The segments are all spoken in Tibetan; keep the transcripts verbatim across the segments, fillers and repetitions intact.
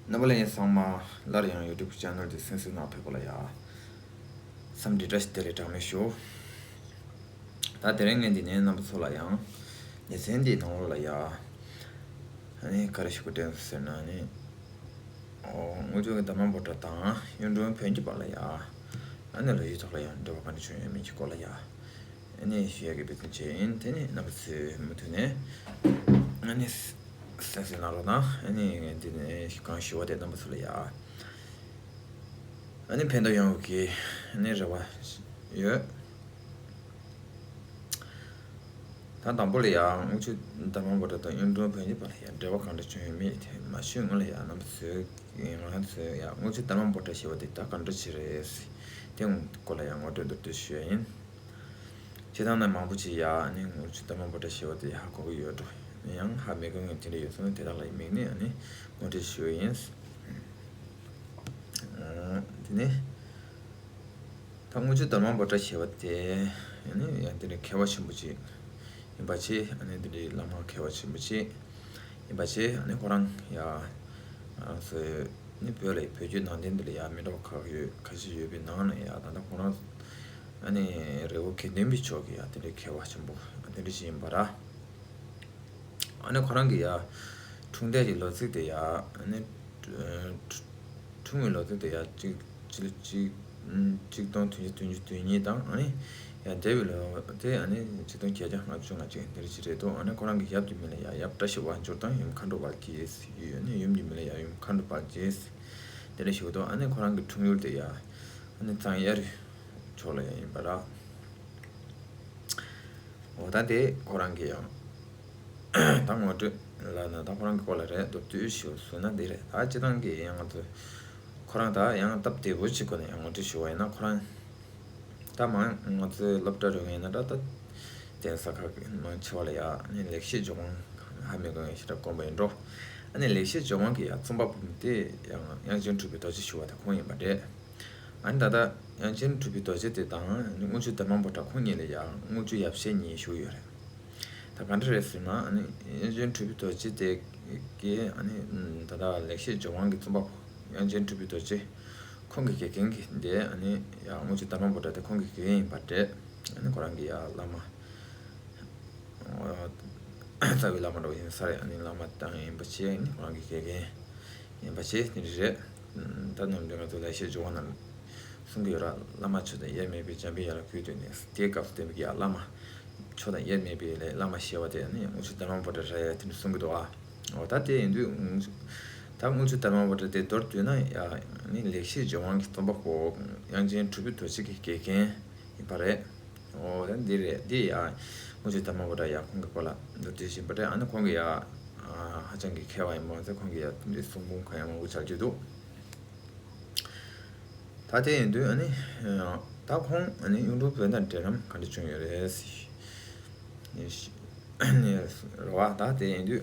རྣམ་པ་ལྷན་རྒྱས་ཚང་མ་སླར་ཡང་YouTube channel འདི་གསན་གཟིགས་གནང་ཕེབས་པ་ལ་ཡ། འཚམས་འདྲི་བཀྲ་ཤིས་བདེ་ལེགས་གྲངས་མེད་ཞུ། ད་དེ་རིང་ངས་འདི་ནས་རྣམ་པ་ཚོ་ལ་ཡང་ལེ་ཚན་འདིའི་ནང་ལོགས་ལ་ཡ། ཨ་ནི་ག་རེ་ཞུ་དགོས་དྲན་ཟེར་ན་ནི། ཨོ་དངུལ་ཆུ་གི་འདབ་མ་འབོར་གྲངས་དང་གཡུང་དྲུང་བོན་གྱི་བར་ལ་ཡ། ཨ་ནི་ལོ་རྒྱུས་ཐོག་ལ་ཡ་འབྲེལ་བ་ག་འདྲ་བྱུང་ཡོད་མེད་ཀྱི་སྐོར་ལ་ཡ། ཨ་ནི་ཞུ་ཡག་གི་འབད་བརྩོན་བྱས་ཡིན། དེ་ནི་རྣམ་པ་ཚོས་མུ་མཐུད་ནས་ཨ་ནི་གསན་གཟིགས་གནང་རོགས་གནང་། ཨ་ནི་ངས་འདི་ནས་གང་ཞུ་བ་དེ་རྣམ་པ་ཚོ་ལ་ཡ། ཨ་ནི་ཕན་ཐོགས་ཡོང་གི་ཨ་ནི་རེ་བ་ཡོད། ད་དང་པོ་ལ་ཡ་དངུལ་ཆུ་འདབ་མ་འབོར་གྲངས་དང་གཡུང་དྲུང་བོན་གྱི་བར་ལ་ཡ་འབྲེལ་བ་གང་འདྲ་བྱུང་ཡོད་མེད་དེ་མ་ཞུས་སྔོན་ལ་ཡ་རྣམ་པ་ཚོས་ང་ཚོས་ཡ་དངུལ་ཆུ་འདབ་མ་འབོར་གྲངས་ཞེས་པ་དེ་ད་གང་འདྲ་ཅིག་རེད། དེ་སྐོར་ལ་ཡ་ངོ་སྤྲོད་མདོར་བསྡུས་ཞུ་ཡ་ཡིན། སྤྱིར་བཏང་ན་མང་པོ་ཅིག་ཡ་ཨ་ནི་དངུལ་ཆུ་འདབ་མ་འབོར་གྲངས་ཞེས་པ་དེ་ཧ་གོ་གི་ཡོད་འགྲོ། ཡང་ཧ་མི་གོ་མཁན་དེ་འདྲ་ཡོད་སོང་ན་དེ་དག་ལ་དམིགས་ནས་ཨ་ནི་ངོ་སྤྲོད་ཞུ་ཡིན། ཨ་དེ་ནས་ད་དངུལ་ཆུ་འདབ་མ་འབོར་གྲངས་ཞེས་པ་དེ་ཨ་ནི་ཡང་དེ་འདྲའི་མཁས་པ་ཆེན་པོ་ཅིག་ཡིན་པ་ཆེ། ཨ་ནི་དེ་འདྲའི་བླ་མ་མཁས་པ་ཆེན་པོ་ཅིག་ཡིན་པ་བྱས། ཨ་ནི་ཁོ་རང་ཡ་ཨ་སོ་ནི་བོད་ལ་བོད་བརྒྱུད་ནང་བསྟན་འདི་ལ་ཡ་མི་འདྲ་བ་ཁག་ཡོད་ཁ་ཤས་ཡོད་པའི་ནང་ནས་ཡ་ད་ལྟ་ཁོ་རང་ཨ་ནི་རི་བོ་དགེ་ལྡན་པའི་ཕྱོགས་ཀྱི་ཡ་དེ་འདྲའི་མཁས་པ་ཆེན་པོ་དེ་འདྲ་ཞིག་ཡིན་པ་ར། ཨ་ནི་ཁོ་རང་གི་ཡ་འཁྲུངས་འདས་ཀྱི་ལོ་ཚིགས་དེ་ཡ་ཨ་ནི་འཁྲུངས་པའི་ལོ་ཚིགས་དེ་ཡ་གཅིག་གཅིག་གཅིག་གཅིག་སྟོང་བདུན་བརྒྱ་བདུན་ཅུ་དོན་གཉིས་དང་། ཨ་ནི་ཡང་འདས་པའི་ལོ་དེ་ཨ་ནི་ཆིག་སྟོང་བརྒྱད་བརྒྱ་ལྔ་བཅུ་ང་གཅིག་འདིར་ཅི་རེད་འདུག་ཨ་ནི་ཁོ་རང་གི་ཡབ་ཀྱི་མིང་ལ་ཡ་ཡབ་བཀྲ་ཤིས་དབང་འབྱོར་དང་ཡུམ་མཁའ་འགྲོ་དཔལ་གྱི་ཡུལ། ཨ་ནི་ཡུམ་གྱི་མིང་ལ་ཡ་ཡུམ་མཁའ་འགྲོ་དཔལ་གྱི་ཡུལ། དེ་འདྲ་ཞིག་འདུག་ཨ་ནི་ཁོ་རང་གི་འཁྲུངས་ཡུལ་དེ་ཡ་ཨ་ནི་གཙང་གཡའ་རི་ཕྱོགས་ལ་ཡ་ཡིན་པ་ར། འོ་ད་དེ་ཁོ་རང་གི་ཡང་ད་ངོ་སྤྲོད་ལབ་ན་ད་ཁོ་རང་གི་སྐོར་ལ་རེད། མདོར་བསྡུས་ཞུ་ཟེར་ན་འདི་རེད། ད་སྤྱིར་བཏང་གི་ཡང་ང་ཚོ་ཁོ་རང་ད་ཡང་སྟབས་བདེ་པོ་ཅིག་སྒོ་ནས་ཡང་ངོ་སྤྲོད་ཞུ་བ་ཡིན་ན། ཁོ་རང་ད་མང་ང་ཚོའི་སློབ་གྲྭ་རུ་ཡིན་ན་ད་ད་གདན་ས་ཁག་མང་ཆེ་བ་ལ་ཡ་ཨ་ནི་ལེགས་བཤད་ལྗོན་དབང་ཧ་མི་གོ་མཁན་ཞེ་དྲག་དཀོན་པོ་ཡིན་འགྲོ། ཨ་ནི་ལེགས་བཤད་ལྗོན་དབང་གི་ཡ་རྩོམ་པ་པོ་དེ་ཡང་དབྱངས་ཅན་གྲུབ་པའི་རྡོ་རྗེ་ཞུ་བ་དེ་ཁོང་ཡིན་པ་རེད། ཨ་ནི་ད་ལྟ་དབྱངས་ཅན་གྲུབ་པའི་རྡོ་རྗེ་དེ་དང་ཨ་ནི་དངུལ་ཆུ་འདབ་མ་འབོར་གྲངས་ཁོང་གཉིས་ལ་ཡང་དངུལ་ཆུ་ཡབ་སྲས་གཉིས་བཞུགས་ཡོད་རེད། ད་ག་འདྲ་རེད་ཟེར་ན། ཨ་ནི་དབྱངས་ཅན་གྲུབ་པའི་རྡོ་རྗེ་དེ་གིས་ཨ་ནི་ད་ལྟ་ལེགས་བཤད་ལྗོན་དབང་གི་རྩོམ་པ་པོ་དབྱངས་ཅན་གྲུབ་པའི་རྡོ་རྗེ་ཁོང་གི་དགེ་རྒན་གྱི་འདི་ཨ་ནི་ཡང་དངུལ་ཆུ་འདབ་མ་འབོར་གྲངས་དེ་ཁོང་གི་དགེ་རྒན་ཡིན་པ་རེད། ཨ་ནི་ཁོ་རང་གི་ཡང་བླ་མ། རྩ་བའི་བླ་མ་འདྲ་བོ་ཡིན་ས་རེད། ཨ་ནི་བླ་མ་དང་ཡིན་པ་བྱས། ཨ་ནི་ཁོ་རང་གི་དགེ་རྒན་ཡིན་པ་བྱས་དེ་འདྲ་རེད། ད་ནམ་རྒྱུན་ང་ཚོ་ལེགས་བཤད་ལྗོན་དབང་ནང་གསུང་གི་ཡོད་ར། བླ་མ་མཆོག་དང་དབྱེར་མེད་པའི་འཇམ་པའི་དབྱངས་ལ་གུས་བཏུད་ནས། དེའི་སྐབས་སུ་བསྟན་པའི་ཡ་བླ་མ་མཆོག་དང་དབྱེར་མེད་པའི་བླ་མ་ཞེས་པ་དེ་ནི་དངུལ་ཆུ་འདབ་མ་འབོར་གྲངས་རེད་དེ་འདྲ་གསུང་གི་འདུག་ཨ། འོ་ད་དེ་ཡིན་དུས་ད་དངུལ་ཆུ་འདབ་མ་འབོར་གྲངས་དེ་མདོར་བསྡུས་ན་ཡ་ནི་ལེགས་བཤད་ལྗོན་དབང་གི་རྩོམ་པ་པོ་དབྱངས་ཅན་གྲུབ་པའི་རྡོ་རྗེ་གི་དགེ་རྒན་ཡིན་པ་རེད། འོ་ད་འདི་རེད། འདི་ཡ་དངུལ་ཆུ་འདབ་མ་འབོར་གྲངས་ཡ་ཁོང་གི་སྐོར་ལ་མདོར་བསྡུས་ཡིན་པ་རེད། ཨ་ནི་ཁོང་གི་ཡ་ཧ་ཅང་གི་མཁས་པ་ཡིན་པ་མ་ཟད་ཁོང་གི་ཡ་དེ་འདྲའི་གསུང་འབུམ་གང་ཡང་མང་པོ་སྦྱར་རྒྱུ་འདུག་ད་དེ་ཡིན་དུས་ཨ་ནི་ད་ཁོང་ཨ་ནི་གཡུང་དྲུང་བོན་དང་འབྲེལ་ལམ་ག་འདྲ་བྱུང་ཡོད་རེད་ཟེར་ནས་རེད་བ། ད་དེ་ཡིན་དུས་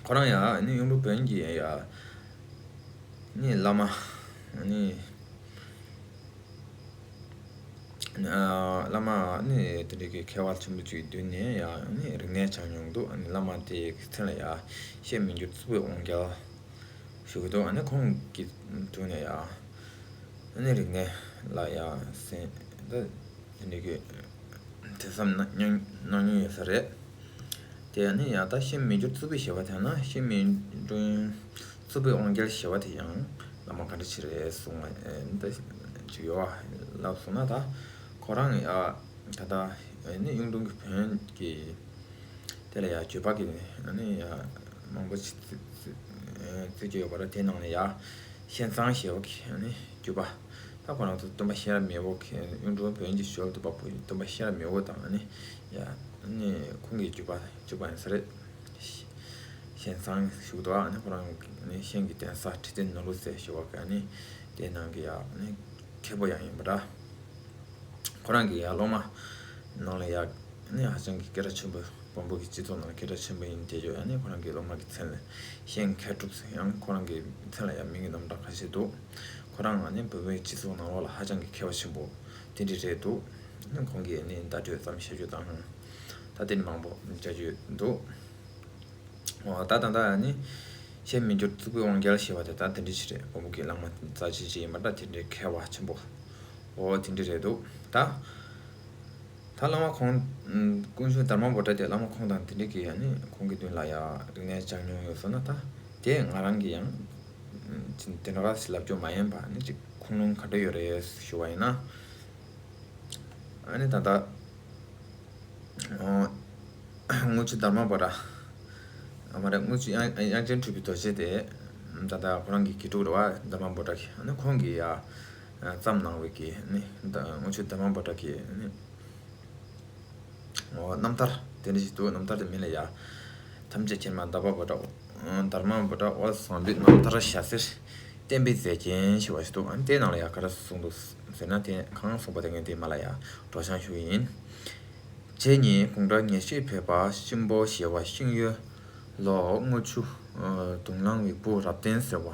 ཁོ་རང་ཡ་ཨ་ནི་གཡུང་དྲུང་བོན་གྱི་ཡ་ནི་བླ་མ་ཨ་ནི་བླ་མ་ཨ་ནི་དེ་འདྲ་གི་མཁས་པ་ཆེན་པོ་ཅིག་མདུན་ནས་ཡ་ཨ་ནི་རིག་གནས་སྦྱངས་མྱོང་འདུག་ཨ་ནི་བླ་མ་དེའི་མཚན་ལ་ཡ་བཤད་མི་འགྱུར་གཙུག་ཕུད་དབང་རྒྱལ་ཞུ་གི་འདུག་ཨ་ནི་ཁོང་གི་དྲུང་ནས་ཡ་ཨ་ནི་རིག་གནས་ལ་ཡ་གསན་ད་དེ་འདྲ་གི་ཐོས་བསམ་གནང་མྱོང་ཡོད་ས་རེད། དེ་ནི་ཡང་ད་བཤད་མི་འགྱུར་གཙུག་ཕུད་ཞེས་པ་དེ་ན་བཤད་མི་འགྱུར་གཙུག་ཕུད་དབང་རྒྱལ་ཞེས་པ་དེ་ཡང་བླ་མ་ག་འདྲ་ཅིག་རེད་གསུངས་པ་ཅིག་ཡོད་པ་ལབ་སོང་ན། ད་ཁོ་རང་ཡ་ད་ལྟ་ནི་གཡུང་དྲུང་གི་བོན་གྱི་དེ་ལ་ཡ་བརྒྱུད་པ་གི་ནི་ཡ་མང་པོ་ཅིག་བརྩི་གི་ཡོད་པ་རེད། དེ་ནང་ནས་ཡ་ཤན་ཚང་ཞེས་པ་གི་ནི་བརྒྱུད་པ། ད་ཁོ་རང་ཚོ་སྟོན་པ་གཤེན་རབ་མི་བོ་གི་གཡུང་དྲུང་བོན་གྱི་ཞོལ་དུ་བབས་པའི་སྟོན་པ་གཤེན་རབ་མི་བོ་དང་ནི་ཡ་ནི་ཁོང་གི་བརྒྱུད་པ་བརྒྱུད་པ་ཡིན་ས་རེད། ཤན་ཚང་ཞུ་གི་འདུག་ཨ་ནི་ཁོ་རང་ནི་ཤན་གྱི་གདན་ས་ཁྲི་བཙན་ནོར་བུ་རྩེ་ཞུ་བ་ག་ནི་དེ་ནང་གི་ཡ་ནི་མཁན་པོ་ཡང་ཡིན་པ་འདྲ། ཁོ་རང་གི་ཡ་སློབ་མ་ནང་ལ་ཡ་ནི་ཧ་ཅང་གི་སྐད་གྲགས་ཆེན་པོ། བོན་པོ་གི་སྤྱི་ཚོགས་ནང་སྐད་གྲགས་ཆེན་པོ་ཡིན། དེ་ཡོད་ཨ་ནི་ཁོ་རང་གི་སློབ་མ་གི་མཚན་ལ་ཤན་མཁས་གྲུབ་ཟེར། ཡང་ཁོ་རང་གི་མཚན་ལ་ཡང་མིང་གི་རྣམ་གྲངས་ཁ་ཤས་འདུག་ཁོ་རང་ཨ་ནི་བོན་པོའི་སྤྱི་ཚོགས་ནང་ལོགས་ལ་ཧ་ཅང་གི་མཁས་པ་ཆེན་པོ་དེ་འདྲ་རེད་འདུག་ཨ་ནི་ཁོང་གིས་ཨ་ནི་བརྡ་སྤྲོད་ཙམ་བྱ་རྒྱུ་དང་ད་དེ་ནི་མང་པོ་བྱ་རྒྱུ་འདུག་འོ་ད་ད་ལྟ་ཨ་ནི་ ཆེས་མི་འགྱུར་གཙུག་ཕུད་དབང་རྒྱལ་ཞེས་པ་དེ་ད་དེ་འདྲ་ཞིག་རེད། བོན་པོ་གི་བླ་མ་རྩ་ཆེ་ཅིག་ཡིན་པ་འདྲ། དེ་འདྲའི་མཁས་པ་ཆེན་པོ། འོ་དེ་འདྲ་རེད་འདུག་ད་ད་བླ་མ་ཁོང་ཀུན་མཆོག་དྷརྨ་པོ་ཊ་དེ་བླ་མ་ཁོང་དང་དེ་འདྲ་གི་ཡང་ནི་ཁོང་གི་མདུན་ལ་ཡ་རིག་གནས་སྦྱངས་མྱོང་ཡོད་སོང་ན། ད་དེ་ང་རང་གི་ཡང་དེ་འདྲ་ག་ཞིག་ལབ་རྒྱུ་མ་ཡིན་པ་ནི་ཅིག་ཁུངས་ལུང་ག་འདྲ་ཡོད་རེད་ཞུ་བ་ཡིན་ན། ཨ་ནི་ད་ལྟ་དངུལ་ཆུ་དྷརྨ་པོ་ཊ། ཨ་མ་རེད། དངུལ་ཆུ་དབྱངས་དབྱངས་ཅན་གྲུབ་པའི་རྡོ་རྗེ་དེ་ད་ལྟ་ཁོ་རང་གི་དགེ་ཕྲུག་རེད་བ། དྷརྨ་པོ་ཊ་གི། ཨ་ནི་ཁོང་གིས་ཡ་བརྩམས་གནང་བའི་གི་ནི་དངུལ་ཆུ་དྷརྨ་པོ་ཊ་གི་ནི་རྣམ་ཐར་དེ་འདྲ་ཞིག་འདུག་རྣམ་ཐར་དེ་མིང་ལ་ཡ་ཐམས་ཅད་མཁྱེན་པ་དྷརྨ་པོ་ཊ། དྷརྨ་པོ་ཊ་དབལ་བཟང་པོའི་རྣམ་ཐར་ཞྭ་སེར་བསྟན་པའི་མཛེས་རྒྱན་ཞེས་པ་ཞིག་འདུག་ཨ་ནི་དེའི་ནང་ལ་ཡ་ག་རེ་གསུངས་འདུག་ཟེར་ན། དེ་གང་གསུངས་པ་དེ་ངས་དེ་མ་ལ་ཡ་སྒྲོག་སྦྱང་ཞུ་གི་ཡིན། རྗེ་ཉིད་དགུང་གྲངས་ཉེར་བཞི་ཕེབས་པ་གཤིན་པོ་ཞེས་པ་ཤིང་ཡོས་ལོ། དངུལ་ཆུ་དུང་བླངས་པའི་བུ་རབ་བརྟན་ཟེར་བ་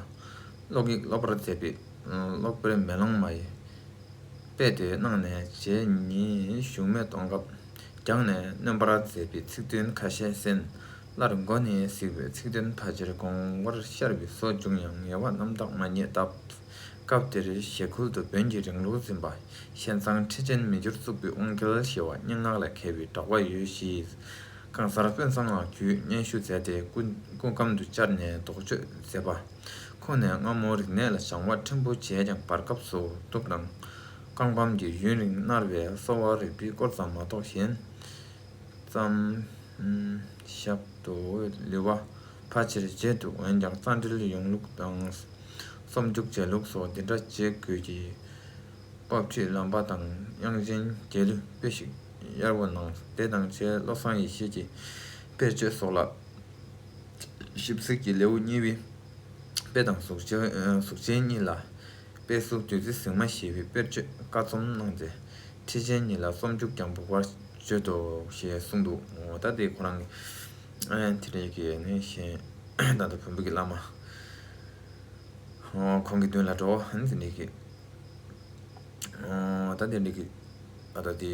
སློབ་ཡིག་སློབ་པར་མཛད་པའི་སློབ་དཔོན་མེ་ལོང་མ་ཡིས་དཔེ་དེབ་གནང་ནས། རྗེ་ཉིད་བཞུགས་མེད་གཏོང་སྐབས་རྒྱང་ནས་གནོན་པར་མཛད་པའི་ཚིག་དོན་ཁ་ཤས་གསན། སླར་མགོ་ནས་གཟིགས་པའི་ཚིག་དོན་ཕལ་ཆེར་དགོངས་པར་ཤར་བའི་བཟོ་བྱུང་ཡང་ངེས་པ་རྣམ་དག་མ་རྙེད་སྟབས། སྐབས་དེར་ཞེ་ཁུལ་དུ་བོན་གྱི་རིང་ལུགས་འཛིན་པ་ཤན་ཚང་ཁྲི་ཆེན་མི་འགྱུར་གཙུག་ཕུད་དབང་རྒྱལ་ཞེས་པ་སྙན་ངག་ལས་མཁས་པའི་གྲགས་པ་ཡོད་ཞིང་། གང་སར་དཔོན་ཚང་ལ་བརྒྱུད་སྙན་ཞུ་མཛད་དེ་སྐུ་སྐུ་གམ་དུ་བཅར་ནས་དོགས་གཅོད་མཛད་པ། ཁོང་ནས་སྔ་མོ་རིག་གནས་ལ་སྦྱང་བ་ཕྲན་བུ་བྱས་ཀྱང་བར་སྐབས་སུ་གདུགས་དང་རྐང་པའམ་གྱི་ཡུན་རིང་མནར་བས་གསོ་བ་རིག་པའི་སྐོར་ཙམ་མ་གཏོགས་གཞན་ཙམ་ཞབས་ཏོག་ལུས་པ་ཕལ་ཆེར་བརྗེད་འདུག་འོན་ཀྱང་རྩ་འགྲེལ་ཡོང་ལུགས་དང་། རྩོམ་རྒྱུགས་བྱེད་ལུགས་སོགས་འདི་འདྲ་བྱེད་དགོས་ཀྱི། སྤོབས་ཁྲིད་ལམ་པ་དང་དབྱངས་ཅན་རྒྱལ་གླུའི་དཔེ་ཞིག་གཡར་པོ་གནང་། དེ་དང་བཅས་བློ་བཟང་ཡེ་ཤེས་ཀྱི་དཔེར་བརྗོད་སོགས་ལ། ཞིབ་གཟིགས་ཀྱི་ལེའུ་གཉིས་པའི་དཔེ་དང་གཟུགས་ཅན་གཟུགས་ཅན་གཉིས་ལ། དཔེ་གཟུགས་བདུད་རྩི་ཟེགས་མ་ཞེས་པའི་དཔེར་བརྗོད་བཀའ་རྩོམ་གནང་མཛད། ཁྲི་ཆེན་ཉིད་ལ་རྩོམ་རྒྱུགས་ཀྱང་འབུལ་བར་བྱོན་ཏོ་ཞེས་གསུངས་འདུག་འོ་ད་དེ་ཁོ་རང་གི་ཨ་དེ་འདྲ་གི་ནི་གཞན་ད་ལྟ་བོན་པོ་གི་བླ་མ། ཨོ་ཁོང་གི་མདུན་ལ་འགྲོ། ཨ་ནི་དེ་འདྲ་གི། ཨོ་ད་དེ་འདྲ་གི། ཨ་ད་དེ་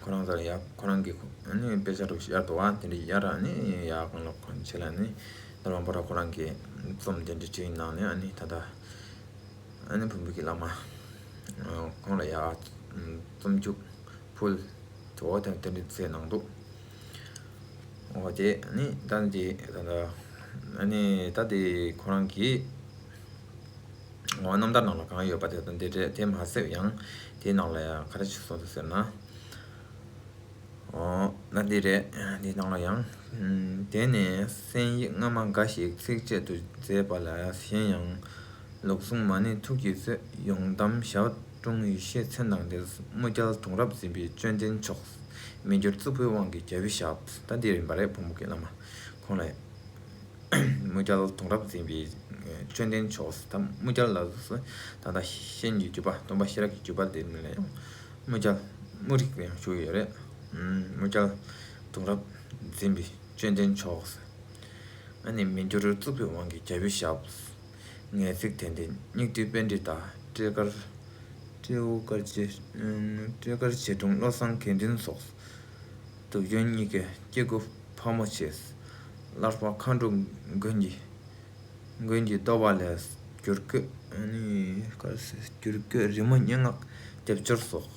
ཁོ་རང་ཚོ་ལ་ཡ་ཁོ་རང་གི་ཨ་ནི་དཔེ་ཆ་རུ་གཡར་འདུག་བ། དེ་འདྲ་གི་གཡར། ཨ་ནི་ཡ་གང་ལ་ཁོང་ཆེ་ལ་ནི་ད་ལམ་པོ་ར་ཁོ་རང་གི་རྩོམ་དེ་འདྲ་བྲིས་གནང་ནས། ཨ་ནི་ད་ལྟ་ཨ་ནི་བོན་པོ་གི་བླ་མ་ཁོང་ལ་ཡ་རྩོམ་རྒྱུགས་ཕུལ། དོ་དེ་དེ་འདྲ་མཛད་གནང་འདུག་འོ་དེ་ནི་ད་འདི་ད་ད་ཨ་ནི་ད་དེ་ཁོ་རང་གི་འོ་རྣམ་ཐར་ནང་ལ་གང་ཡོད་པ་དེ་དང་དེ་རེད། དེ་མ་ཟད་ཡང་དེའི་ནང་ལ་ཡང་ག་རེ་ཞིག་གསུངས་འདུག་ཟེར་ན། འོ་ན་འདི་རེད། དེའི་ནང་ལ་ཡང་། དེ་ནས་གསན་ཡིག་སྔ་མ་འགའ་ཞིག་ཚིགས་བཅད་དུ་མཛད་པ་ལ་གཞན་ཡང་། ལུགས་ཟུང་མ་ཎི་ཐུགས་ཀྱི་མཛོད། ཡོངས་དམ་ཞབས་དྲུང་ཡེ་ཤེས་མཚན་དང་ལྡན། དམུ་རྒྱལ་གདུང་རབས་འཛིན་པའི་བཅོམ་ལྡན་མཆོག་མི་འགྱུར་གཙུག་ཕུད་དབང་གི་རྒྱལ་པོའི་ཞབས། ད་འདི་རིམ་པ་རེད། བོན་པོ་གི་བླ་མ་ཁོང་ལ། དམུ་རྒྱལ་གདུང་རབས་འཛིན་པའི་བཅོམ་ལྡན་མཆོག་ད་དམུ་རྒྱལ་ལ་སོགས་ད་ལྟ་ཤན་གྱི་བརྒྱུད་པ། སྟོན་པ་ཤེས་རབ་ཀྱི་བརྒྱུད་པ་དེ་ནི་ལ་ཡང་དམུ་རྒྱལ་དམུ་རིགས་ལ་ཡང་ཞུགས་ཡོད་རེད། དམུ་རྒྱལ་གདུང་རབས་འཛིན་པའི་བཅོམ་ལྡན་མཆོག་ཨ་ནི་མི་འགྱུར་གཙུག་ཕུད་དབང་གི་རྒྱལ་པོའི་ཞབས། ངེས་ཚིག་དད་ལྡན་སྙིགས་དུས་པཎྜི་ཏ། སྤྲེལ་དཀར་སྤྲེའུ་དཀར་རྗེ། སྤྲེལ་དཀར་རྗེ་དྲུང་བློ་བཟང་དགེ་འདུན་སོགས། དུག་སྦྱོར་གཉིས་ཀའི་སྐྱེ་དགུ་ཕག་མོ་ཆེ། སླར་པ་མཁའ་འགྲོ་མགོན་གྱི་མགོན་གྱི་བསྟོད་པ་ལས་བསྒྱུར་བཀོད། ཨ་ནི་བསྒྱུར་བཀོད་རི་མོ་སྙན་ངག་སྡེབ་སྦྱོར་སོགས།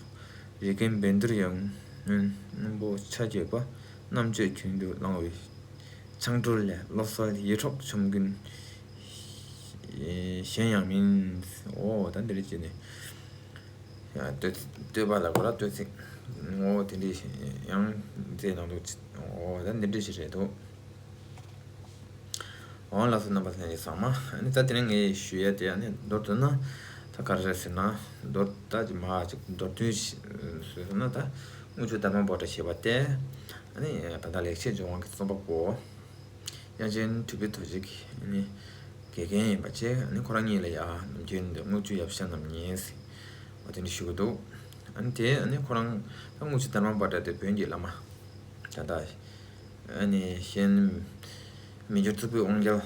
རི་ཀན་བཻ་ཌཱུརྱ་སྔོན་པོ་ཆ་བརྒྱད་པ་རྣམ་དཔྱོད་ཀུན་ཏུ་བླངས་པའི། ཆང་གྲུར་ལས་བློ་གསལ་ཡིད་འཕྲོག་ཆོམ་རྐུན། གཞན་ཡང་མིན། འོ་ད་འདི་རེད་ཅེས་ནས། བསྟོད་བསྟོད་པ་ལ་གོ་ལ་བསྟོད་ཚིག་འོ་དེ་འདྲའི་ཡང་མཛད་གནང་འདུག་འོ་ད་འདི་འདྲ་ཞིག་རེད་འདུག་འོ་ལགས་སོ། རྣམ་པ་ལྷན་རྒྱས་ཚང་མ། ཨ་ནི་ད་དེ་རིང་ངས་ཞུ་ཡ་དེ་ཨ་ནི་མདོར་བསྡུ་ན་ད་ག་རེ་རེད་ཟེར་ན། མདོར་ད་ཅིག་མ་ཅིག་མདོར་བསྡུས་ཞུས་ཟེར་ན། ད་དངུལ་ཆུ་དྷརྨ་པོ་ཊ་ཞེས་པ་དེ་ཨ་ནི་ད་ལྟ་ལེགས་བཤད་ལྗོན་དབང་གི་རྩོམ་པ་པོ་དབྱངས་ཅན་གྲུབ་པའི་རྡོ་རྗེ་གིས་ཨ་ནི་དགེ་རྒན་ཡིན་པ་བྱས། ཨ་ནི་ཁོ་རང་གཉིས་ལ་ཡ་ནམ་རྒྱུན་དུ་དངུལ་ཆུ་ཡབ་ཤ་རྣམས་ཉེས་ཟེར་བ་དེ་འདྲ་ཞུ་གི་འདུག་ཨ་ནི་དེ་ཨ་ནི་ཁོ་རང་ད་དངུལ་ཆུ་དྷརྨ་པོ་ཊ་དེ་བོན་གྱི་བླ་མ་ད་ལྟ་ཨ་ནི་གཞན་མི་འགྱུར་གཙུག་ཕུད་དབང་རྒྱལ་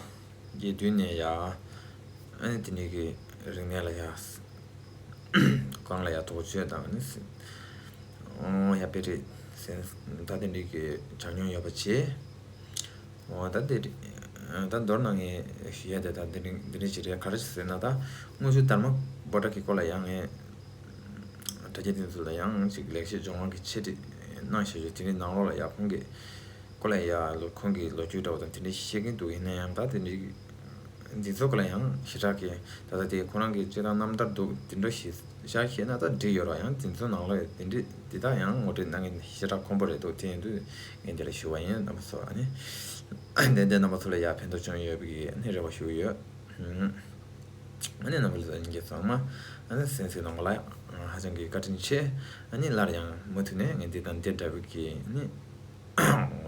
གྱི་མདུན་ནས་ཡ་ཨ་ནི་དེ་འདྲའི་གི་རིག་གནས་ལ་ཡ་གང་ལ་ཡ་དོགས་གཅོད་དང་ནི་ཨོ་ཡ་དཔེ་རེད་ཟེར། ད་དེ་འདྲའི་གི་སྦྱང་མྱོང་ཡོད་པ་བྱས། འོ་ད་དེ་རེད། ད་མདོར་ན་ངས་ཞུ་ཡ་དེ་ད་འདི་འདྲ་འདི་འདྲ་ཞིག་རེད། ག་རེ་ཟེར་ན་ད་དངུལ་ཆུ་དར་མ་བོ་ཊ་གི་སྐོར་ལ་ཡང་ངས་དྲ་རྒྱ་དེ་ཚོ་ལ་ཡང་ཅིག་ལེགས་བཤད་ལྗོན་དབང་གི་འཆད་ཁྲིད་གནང་བཞག་ཡོད། དེ་འདྲའི་ནང་ལོགས་ལ་ཡ་ཁོང་གི་སྐོར་ལ་ཡ་ལོ་ཁོང་གི་ལོ་རྒྱུས་འདྲ་བོ་དང་དེ་འདྲ་བཤད་ཀྱིན་འདུག་ཡིན་ན་ཡང་ད་དེ་འདྲའི་འདི་ཚོ་ག་ལ་ཡང་ཞེ་དྲག་གི་ད་ལྟ་དེ་ཁོ་རང་གི་སྤྱིར་བཏང་རྣམ་ཐར་འདུག་དེ་འདྲ་ཞིག་བཞག་ཤེས་ན་ད་འགྲིག་ཡོད་ར། ཡང་དེ་ཚོ་ནང་ལ་དེ་འདྲ་དེ་དག་ཡང་ངོ་སྤྲོད་གནང་མཁན་ཞེ་དྲག་ཁོམ་པོ་རེད་འདུག་དེ་ཡིན་དུས་ངས་འདི་ལ་ཞུ་བ་ཡིན། རྣམ་པ་ཚོ་ཨ་ནི་ཏན་ཏན་རྣམ་པ་ཚོ་ལ་ཡ་ཕན་ཐོགས་བྱུང་ཡོད་པའི་ཨ་ནི་རེ་བ་ཞུ་གི་ཡོད། ཨ་ནི་རྣམ་པ་ཚོ་ལ་ཡིན་གྱི་ཚང་མ་ཨ་ནི་གསན་གཟིགས་གནང་བ་ལ་ཧ་ཅང་གི་བཀའ་དྲིན་ཆེ། ཨ་ནི་སླར་ཡང་མུ་མཐུད་ནས་ངས་འདི་དང་འདི་འདྲ་བའི་གི་ཨ་ནི།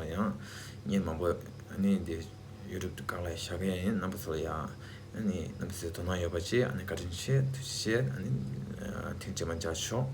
ཡང་ཉིན་མང་པོ་ཨ་ནི་འདི་ཡུ་ཊུབ་སྒང་ལ་བཞག་གི་ཡིན། རྣམ་པ་ཚོ་ལ་ཡང་ཨ་ནི་རྣམ་པ་ཚོའི་དོ་སྣང་ཡོད་པ་བྱས། ཨ་ནི་བཀའ་དྲིན་ཆེ། ཐུགས་རྗེ་ཆེ། ཨ་ནི་ཐེངས་རྗེས་མ་མཇལ་ཆོག